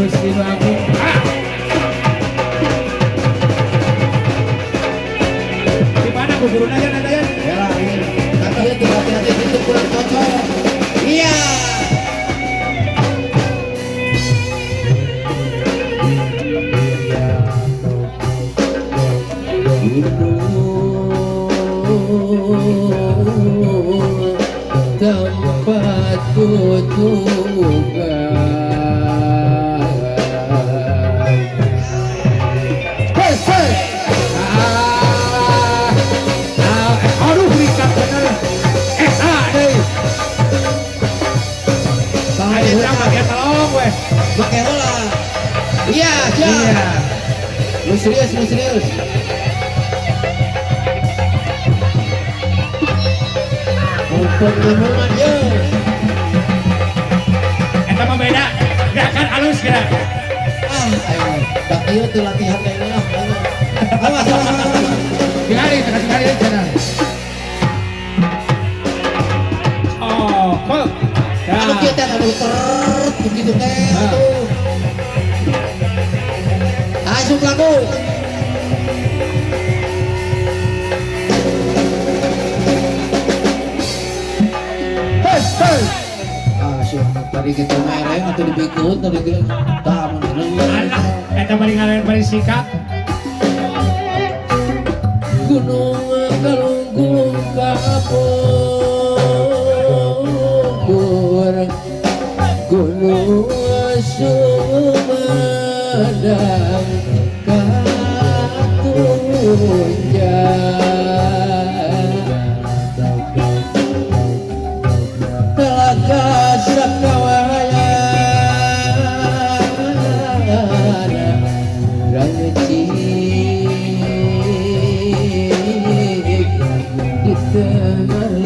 Gusti Nu Agung. Ah. Di mana ku guruna ya nanti ya? Ya ini. Tapi itu hati-hati itu kurang cocok. Iya. Gunung tempat tutugan. Hei, hei. Ah, ah, aduh, ringkat bener. Ah, deui. Ayo urang make tolong weh. Make heula. Iya, siap. Iya. Lu serius, lu serius. Mumpung ngomongan ye. Eta mah beda. Gerakan halus gerak. Ah, ayo. Tak ieu tuh latihan kayak lah. Awas, awas, awas. Tinggali, tengah tinggali cenah. Oh, kok. Ya. Anu kieu teh anu ter begitu teh Ah. atuh. Asup lagu. Hei, hei. Ah, siap tadi kita mereng atau dipikut tadi kita tah mun. Alah, eta paling ngalahin paling sikat. Gunung Galunggung kapungkur, Gunung Sumedang katunjang, Telaga Sakawayana Ranyecik di tengah.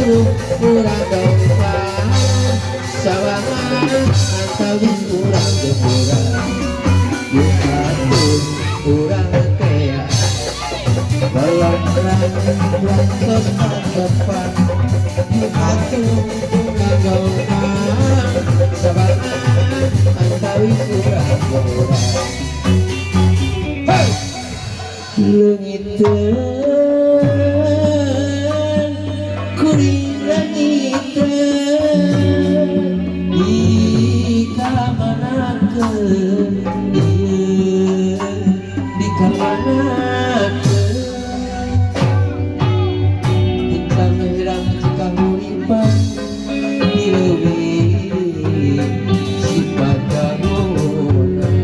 Atuh urang dongkang sawangan antawis urang gemurang. Atuh urang tea Belongrang waktos tepat. Atuh urang dongkang sawangan antawis urang gemurang. Hey! Leungiteun kuring, leungiteun dikamanakeun ieu, dikamanakeun tentang herang cikahuripan di leuwih sifat bangunan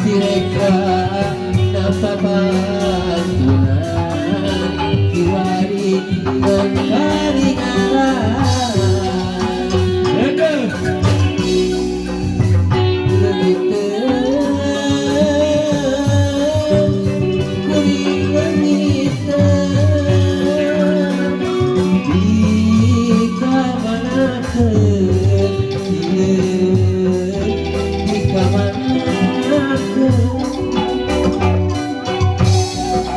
direka napapantunan kiwari karingalan. Ende. Leungiteun kuring, leungiteun dikamanakeun ieu, dikamanakeun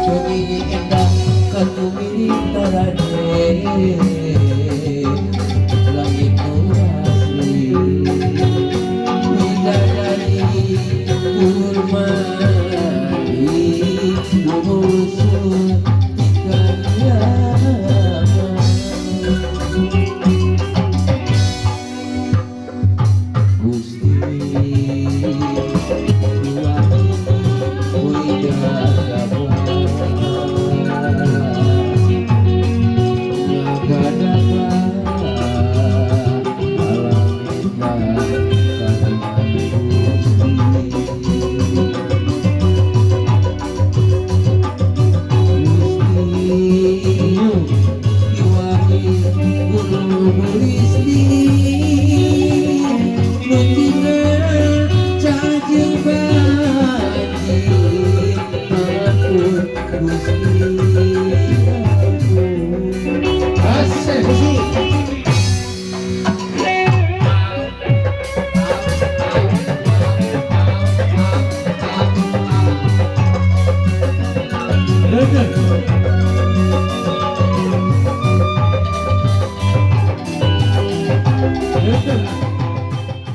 Pengingi endah katumiring tarade langit nu asli bidadari turun mandi lumusur ikan yaman. Gusti Gusti.